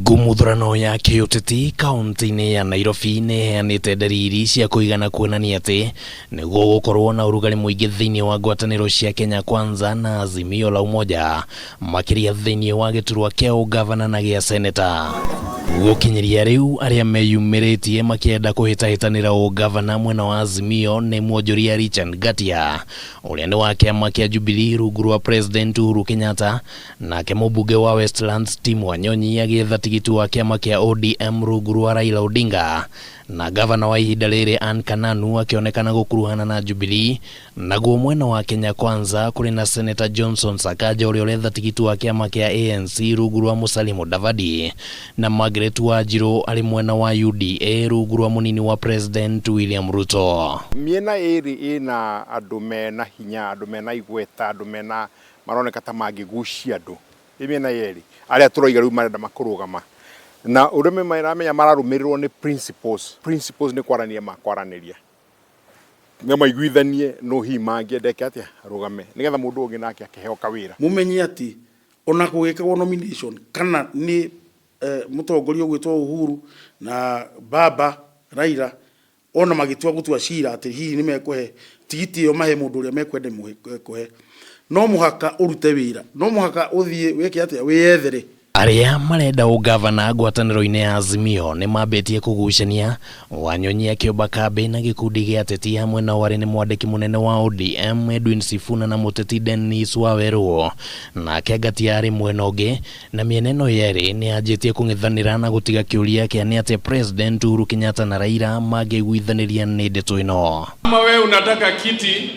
Ngumuthurano ya kĩũteti kaunti-inĩ ya Nairobi nĩ ĩheanĩte ndariri cia kũigana kuonania atĩ nĩguo gũkorwo na ũrugarĩ mũingĩ thĩinĩ wa ngwatanĩro cia Kenya Kwanza na Azimio la Umoja, makĩria thĩinĩ wa gĩturwa kĩa ũngavana na gĩa seneta. Gũkinyĩria rĩu arĩa meyumĩrĩtie makĩenda kũhĩtahĩtanĩra ũngavana mwena wa Azimio nĩ mwonjoria Richard Ngatia ũrĩa nĩ wa kĩama kĩa Jubilee rungu rwa President Uhuru Kenyatta. Nake mũmbunge wa Westlands Tim Wanyonyi agĩetha tigiti wa kĩama kĩa ODM rungu rwa Raila Odinga, na gavana wa ihinda rĩrĩ Ann Kananu akĩonekana gũkuruhana na Jubilee. Naguo mwena wa Kenya Kwanza kũrĩ na Senator Johnson Sakaja ũrĩa ũretha tigiti wa kĩama kĩa ANC rungu rwa Musalia Mudavadi, na Margaret Wanjiru arĩ mwena wa UDA rungu rwa mũnini wa President William Ruto. Mĩena ĩrĩ ĩna andũ mena hinya, andũ mena igweta, andũ mena maroneka ta mangĩgucia andũ. Ĩ mĩena yerĩ arĩa tũroiga rĩu marenda makũrũgama na ũrĩa maramenya mararũmĩrĩrwo nĩ principles. Principles nĩ kwarania makwaranĩria nĩ maiguithanie no hihi mangĩenda eke atĩa arũgame nĩgetha mũndũ ũngĩ nake akĩheo kawĩra. Mumenye atĩ ona gũgĩkagwo nomination kana nĩ mũtongoria ũgwĩtwo Uhuru na baba Raila, ona magĩtua gũtua cira atĩ hihi nĩ mekũhe tigiti ĩyo mahe mũndũ ũrĩa mekwenda kũhe, no mũhaka ũrute wĩra, no mũhaka ũthiĩ wĩke atĩa, wĩyethere. Arĩa marenda ũngavana ngwatanĩro-inĩ ya Azimio nĩ mambĩtie kũgucania. Wanyonyi akĩũmba kambĩ na gĩkundi gĩa ateti hamwe nao arĩ nĩ mwandĩki mũnene wa ODM Edwin Sifuna na mũteti Dennis Wawerũ. Nake Ngatia arĩ mwena ũngĩ, na mĩena ĩno yerĩ nĩ yanjĩtie kũng'ethanĩra na gũtiga kĩũria kĩa nĩ atĩa President Uhuru Kenyatta na Raila mangĩiguithanĩria nĩ ndeto ĩno. Kama wewe unataka kiti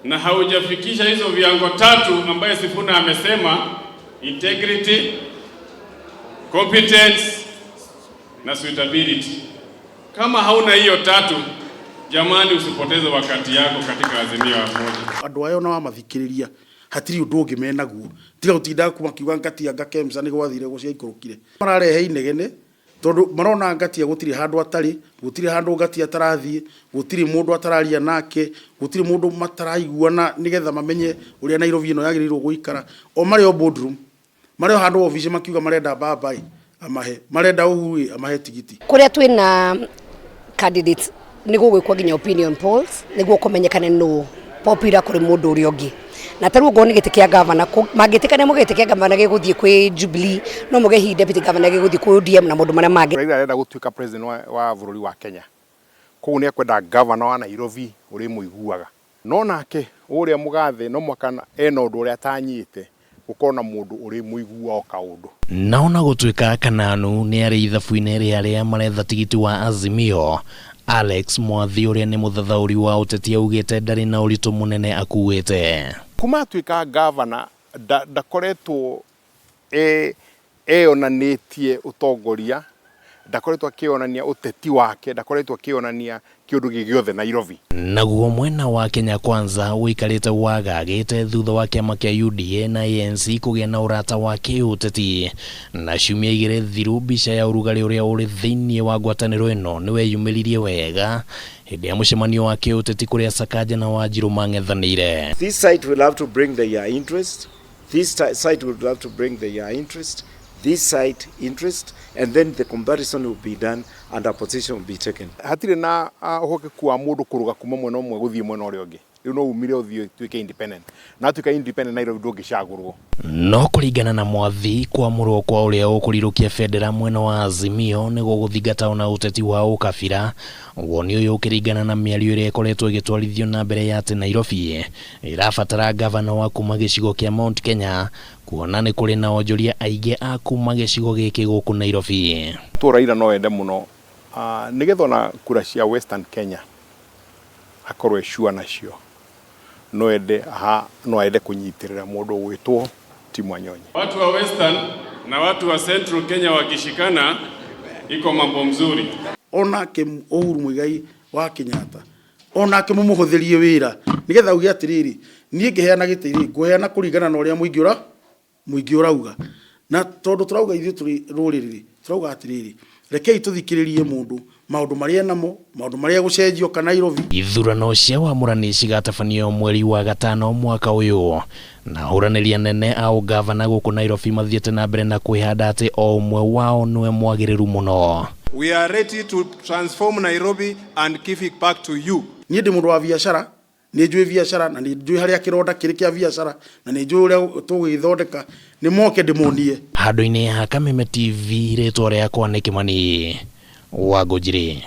na haujafikisha hizo viwango tatu ambaye Sifuna amesema, integrity, competence na suitability. Kama hauna hiyo tatu, jamani, usipoteze wakati yako katika Azimio la Umoja. Andũ aya ona wamathikĩrĩria hatirĩ ũndũ ũngĩ menaguo tiga gũtinda makiuga Ngatia anga Kemsa nĩ gwathire gũciaikũrũkire. Mararehe inegene tondũ marona Ngatia gũtirĩ handũ atarĩ, gũtirĩ handũ Ngatia atarathiĩ, gũtirĩ mũndũ atararia nake, gũtirĩ mũndũ mataraiguana nĩgetha mamenye ũrĩa Nairobi ĩno yagĩrĩirwo gũikara. O marĩ o boardroom, marĩ o handũ obici makiuga marenda baba ĩ amahe, marenda Uhuru ĩ amahe tigiti. Kũrĩa twĩna candidates nĩ gũgwĩkwo nginya opinion polls nĩguo kũmenyekane nũ popular kũrĩ mũndũ ũrĩa ũngĩ. Na tarĩu okorwo nĩ gĩtĩ kĩa gavana, mangĩtĩkania mũgĩ gĩtĩ kĩa gavana gĩgũthiĩ kwĩ Jubilee, no mũge hihi deputy governor gĩgũthiĩ kwĩ ODM na maũndũ marĩa mangĩ. Raila arenda gũtuĩka president wa bũrũri wa Kenya, koguo nĩ ekwenda governor wa Nairobi ũrĩmũiguaga. No nake ũrĩa mũgathe no mũhaka ena ũndũ ũrĩa atanyĩte gũkorwo na mũndũ ũrĩmũiguaga o kaũndũ. Na ona gũtuĩka Kananu nĩ arĩ ithabu-inĩ rĩa arĩa maretha tigiti wa Azimio, Alex Mwathi ũrĩa nĩ mũthathaũri wa ũteti augĩte ndarĩ na ũritũ mũnene akuĩte. Kuma atuĩka governor ndakoretwo eyonanĩtie ũtongoria, ndakoretwo akĩonania ũteti wake, ndakoretwo akĩonania kĩũndũ gĩgĩothe Nairobi. Naguo mwena wa Kenya Kwanza ũikarĩte wagagĩte thutha wa kĩama kĩa UDA na ANC kũgĩa na ũrata wa kĩũteti. Na ciumia igĩrĩ thiru mbica ya ũrugarĩ ũrĩa ũrĩ thĩinĩ wa ngwatanĩro ĩno nĩ weyumĩririe wega hĩndĩ ya mũcemanio wa kĩũteti kũrĩa Sakaja na Wanjiru mang'ethanĩire. This side will have to bring their interest, this side will have to bring their interest, this side interest, and then the comparison will be done and a position will be taken. Hatirĩ na ũhokeku wa mũndũ kũrũga kuma mwena ũmwe gũthiĩ mwena ũrĩa ũngĩ. Rĩu no umire ũthiĩ ũtuĩke independent. Na watuĩka independent Nairobi ndũngĩcagũrwo. No kũringana na Mwathi, kwamũrwo kwa ũrĩa ũkũrirũkia bendera mwena wa Azimio nĩ gũgũthingata ona ũteti wa ũkabira. Woni ũyũ ũkĩringana na mĩario ĩrĩa ĩkoretwo ĩgĩtwarithio na mbere ya atĩ Nairobi ĩrabatara gavana wa kuma gĩcigo kĩa Mount Kenya, kuona nĩ kũrĩ na onjoria aingĩ a kuma gĩcigo gĩkĩ gũkũ Nairobi. Tũ Raila no ende mũno nĩgetha ona kura cia Western Kenya akorwo e sure nacio, no ende no ende kũnyitĩrĩra mũndũ ũgwĩtwo Tim Wanyonyi. Watu wa Western na watu wa Central Kenya wakishikana iko mambo mzuri. Onake Uhuru Muigai wa Kenyatta onake mumuhuthirie wira nigetha uge atiriri niĩ ngĩheana gĩtĩ rĩ ngũheana kũringana na ũrĩa mũingĩ ũrauga. Na tondũ tũrauga ithuĩ tũrĩ rũrĩrĩ rĩ, tũrauga atĩrĩrĩ, Rekei tũthikĩrĩrie mũndũ maũndũ marĩa enamo, maũndũ marĩa egũcenjio ka Nairobi. Ithurano cia wamũrani cigatabanio mweri wa gatano mwaka ũyũ, na ahũranĩri anene a ũgavana gũkũ Nairobi mathiĩte na mbere na kwĩhanda atĩ o ũmwe wao nĩwe mwagĩrĩru mũno. We are ready to transform Nairobi and give it back to you. Niĩ ndĩ mũndũ wa biacara, nĩ njũĩ biacara na nĩ njũĩ harĩa kĩronda kĩrĩ kĩa biacara na nĩ njũĩ ũrĩa tũgũgĩthondeka, nĩ moke ndĩmonie. Handũ-inĩ ha Kameme TV, rĩtwa rĩakwa nĩ Kĩmani wa Ngũnjiri.